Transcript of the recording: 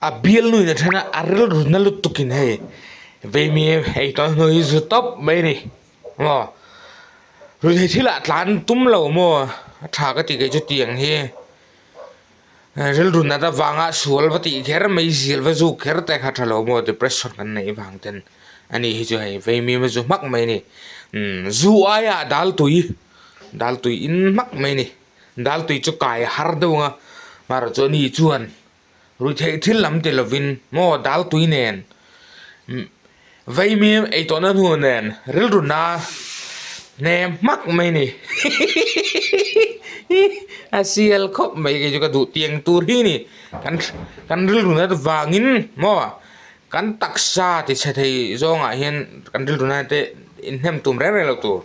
A bialnu in a then a, a rilru na lutuk in hei veimi ei tawh hnu hi zu tawp mai a ni maw ruihtheih thil ah tlan tum lo maw a tha ka ti kei chu tiang hi rilru nat avanga sual va tih kher mai zial va zuk kher te kha tha lo maw depression kan neih vang ten a ni hi chu hei veimi zu hmak mai a ni umm zu aia dal tui dal tui in hmak mai a ni dal tui chu kai har deuh ang a marawh chu ani chuan. Ruihtheih thil lam ti lovin maw dal tui nen vaimim ei tawhna hnu nen rilru na hnem hmak mai ni hihihihi a sial khawp mai kei chu ka duh tiang tur hi ni kan kan rilru na vangin maw kan taksa ti chhe thei zawngah hian kan rilru na te inhnem tum reng reng lo tur.